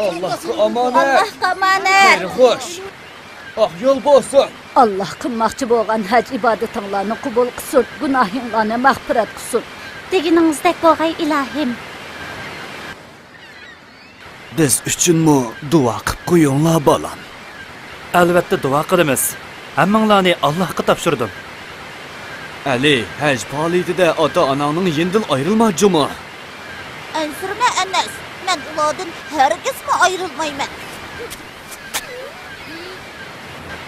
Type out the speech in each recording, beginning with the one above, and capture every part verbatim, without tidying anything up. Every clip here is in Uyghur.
ئاللاھقا ئامانەت. ئاللاھقا ئامانەت. خەير خوش. ئاق يول بولسۇن. ئاللاھ قىلماقچى بولغان ھەج ئىبادىتىڭلارنى قوبۇل قىلسۇن، گۇناھىڭلارنى مەغپىرەت قىلسۇن. دېگىنىڭىزدەك بولغاي، ئىلاھىم. بىز ئۈچۈنمۇ دۇئا قىپ قويۇڭلار، بالام. ئەلۋەتتە دۇئا قىلىمىز. ھەممىڭلارنى ئاللاھقا تاپشۇردۇم. ئەلى، ھەج پائالىيىتىدە ئاتا-ئاناڭنىڭ يېنىدىن ئايرىلما جۇمۇ. ئەنسىرىمە ئەنەس، مەن ئۇلاردىن ھەرگىزمۇ ئايرىلمايمەن.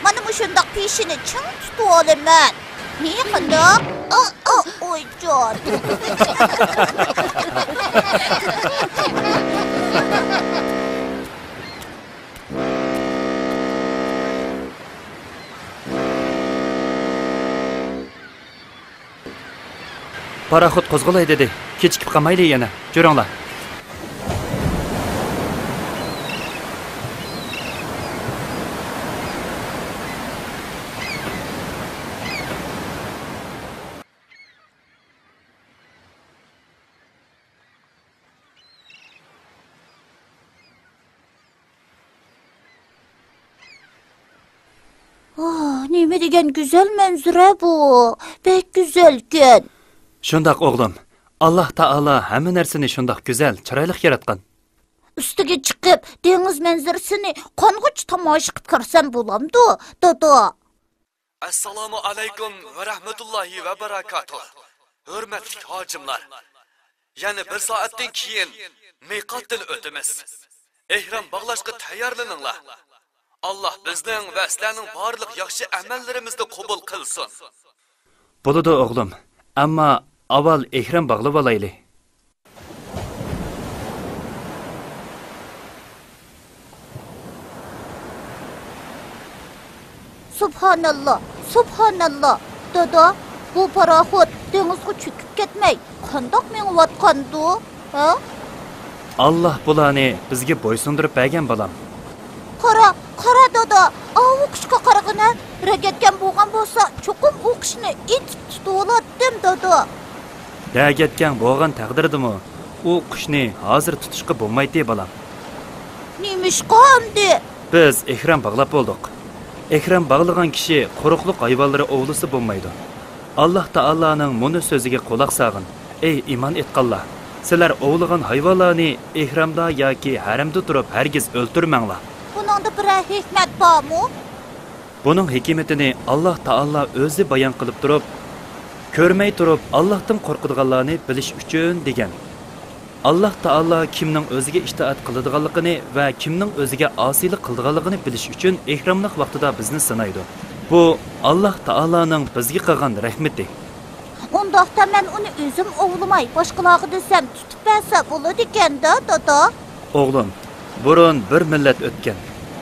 مانا مۇشۇنداق پېشىنى چىڭ تۇتۇۋالىمەن. ھى، قانداق؟ ئا، ئا، ئويجان. پاراخوت قوزغىلاي دېدى. كېچىكىپ قالمايلى يەنە. جۈرۈڭلار. ئاھ، نېمە دېگەن گۈزەل مەنزىرە بۇ! بەك گۈزەلكەن! شۇنداق، ئوغلۇم. ئاللاھ تائالا ھەممە نەرسىنى شۇنداق گۈزەل، چىرايلىق ياراتقان. ئۈستىگە چىقىپ، دېڭىز مەنزىرىسىنى قانغۇچە تاماشا قىپ كۆرسەم بولامدۇ، دادا؟ ئەسسالامۇ ئەلەيكۇم ۋە رەھمەتۇللاھى ۋە بەرەكاتۇھ. ھۆرمەتلىك ھاجىملار، يەنە بىر سائەتتىن كېيىن مىقاتتىن ئۆتىمىز. ئېھرام باغلاشقا تەييارلىنىڭلار. ئاللاھ بىزنىڭ ۋە سىلەرنىڭ بارلىق ياخشى ئەمەللىرىمىزنى قوبۇل قىلسۇن. بولىدۇ، ئوغلۇم. ئەمما ئاۋۋال ئېھرام باغلىۋالايلى. سۇبھاناللا، سۇبھاناللا! دادا، بۇ پاراخوت دېڭىزغا چۆكۈپ كەتمەي، قانداق مېڭىۋاتقاندۇ؟ ھە؟ ئاللاھ بۇلارنى بىزگە بويسۇندۇرۇپ بەرگەن، بالام. قارا، قارا، دادا، ئاۋۇ قۇشقا قارىغىنە، رەگەتكەن بولغان بولسا، چوقۇم ئۇ قۇشنى ئېتىپ تۇتۇۋالاتتىم، دادا. رەگەتكەن بولغان تەقدىردىمۇ، ئۇ قۇشنى ھازىر تۇتۇشقا بولمايتتى، بالام. نېمىشقا ئەمدى؟ بىز ئېھرام باغلاپ بولدۇق. ئېھرام باغلىغان كىشى قۇرۇقلۇق ھايۋانلىرى ئوۋلىسا بولمايدۇ. ئاللاھ تائالانىڭ مۇنۇ سۆزىگە قۇلاق سالغىن، ئەي ئىمان ئېيتقانلار! سىلەر ئوۋلىغان ھايۋانلارنى ئېھرامدا ياكى ھەرەمدە تۇرۇپ ھەرگىز ئۆلتۈرمەڭلار. بۇنىڭدا بىرەر ھېكمەت بارمۇ؟ بۇنىڭ ھېكمىتىنى ئاللاھ تائالا ئۆزى بايان قىلىپ تۇرۇپ، كۆرمەي تۇرۇپ ئاللاھتىن قورقىدىغانلارنى بىلىش ئۈچۈن دېگەن. ئاللاھ تائالا كىمنىڭ ئۆزىگە ئىتائەت قىلىدىغانلىقىنى ۋە كىمنىڭ ئۆزىگە ئاسىيلىق قىلىدىغانلىقىنى بىلىش ئۈچۈن ئېھراملىق ۋاقتىدا بىزنى سىنايدۇ. بۇ ئاللاھ تائالانىڭ بىزگە قىلغان رەھمىتى. ئۇنداقتا مەن ئۇنى ئۆزۈم ئوۋلىماي، باشقىلارغا دېسەم، تۇتۇپ بەرسە بولىدىكەن-دە، دادا. ئوغلۇم، بۇرۇن بىر مىللەت ئۆتكەن.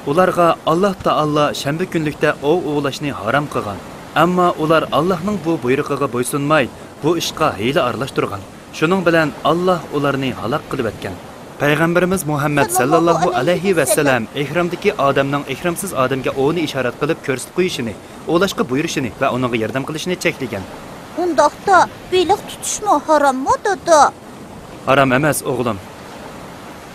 ئۇلارغا ئاللاھ تائالا شەنبە كۈنلۈكتە ئوۋ ئوۋلاشنى ھارام قىلغان. ئەمما ئۇلار ئاللاھنىڭ بۇ بۇيرۇقىغا بويسۇنماي، بۇ ئىشقا ھىيلە ئارىلاشتۇرغان. شۇنىڭ بىلەن ئاللاھ ئۇلارنى ھالاك قىلىۋەتكەن. پەيغەمبىرىمىز مۇھەممەد سەللەللاھۇ ئەلەيھى ۋەسەللەم ئېھرامدىكى ئادەمنىڭ ئېھرامسىز ئادەمگە ئوۋنى ئىشارەت قىلىپ كۆرسىتىپ قويۇشىنى، ئوۋلاشقا بۇيرۇشىنى ۋە ئۇنىڭغا ياردەم قىلىشىنى چەكلىگەن. ئۇنداقتا بېلىق تۇتۇشمۇ ھاراممۇ، دادا؟ ھارام ئەمەس، ئوغلۇم.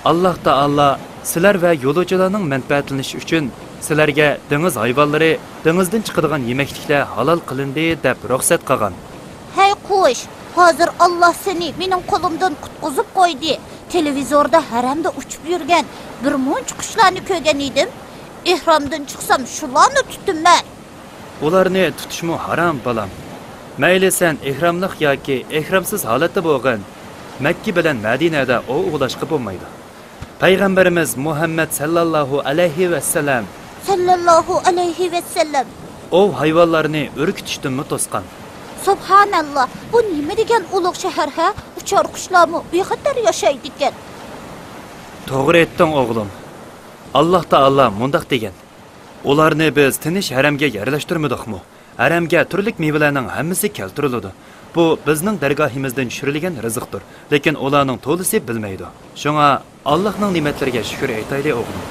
ئاللاھ تائالا سىلەر ۋە يولۇچىلارنىڭ مەنپەئەتلىنىشى ئۈچۈن سىلەرگە دېڭىز ھايۋانلىرى، دېڭىزدىن چىقىدىغان يېمەكلىكلەر ھالال قىلىندى دەپ رۇخسەت قىلغان. ھەي قۇش، ھازىر ئاللاھ سېنى مېنىڭ قولۇمدىن قۇتقۇزۇپ قويدى. تېلېۋىزوردا ھەرەمدە ئۇچۇپ يۈرگەن بىر مۇنچە قۇشلارنى كۆرگەن ئىدىم. ئېھرامدىن چىقسام شۇلارنى تۇتىمەن. ئۇلارنى تۇتۇشمۇ ھارام، بالام. مەيلى سەن ئېھراملىق ياكى ئېھرامسىز ھالەتتە بولغىن، مەككە بىلەن مەدىنەدە ئوۋ ئوۋلاشقا بولمايدۇ. پەيغەمبىرىمىز مۇھەممەد سەللەللاھۇ ئەلەيھى ۋەسەللەم سەللەللاھۇ ئەلەيھى ۋەسەللەم ئوۋ ھايۋانلارنى ئۈركۈتۈشتىنمۇ توسقان. سۇبھانەللا، بۇ نېمە دېگەن ئۇلۇغ شەھەر ھە؟ ئۇچار قۇشلارمۇ بىخەتەر ياشايدىكەن. توغرا ئېيتتىڭ، ئوغلۇم. ئاللاھ تائالا مۇنداق دېگەن: «ئۇلارنى بىز تىنچ ھەرەمگە يەرلەشتۈرمىدۇقمۇ؟ ھەرەمگە تۈرلۈك مېۋىلەرنىڭ ھەممىسى كەلتۈرۈلىدۇ. بۇ بىزنىڭ دەرگاھىمىزدىن چۈشۈرۈلگەن رىزىقتۇر، لېكىن ئۇلارنىڭ تولىسى بىلمەيدۇ. شۇڭا ئاللاھنىڭ نېمەتلىرىگە شۈكۈر ئېيتايلى، ئوغلۇم.»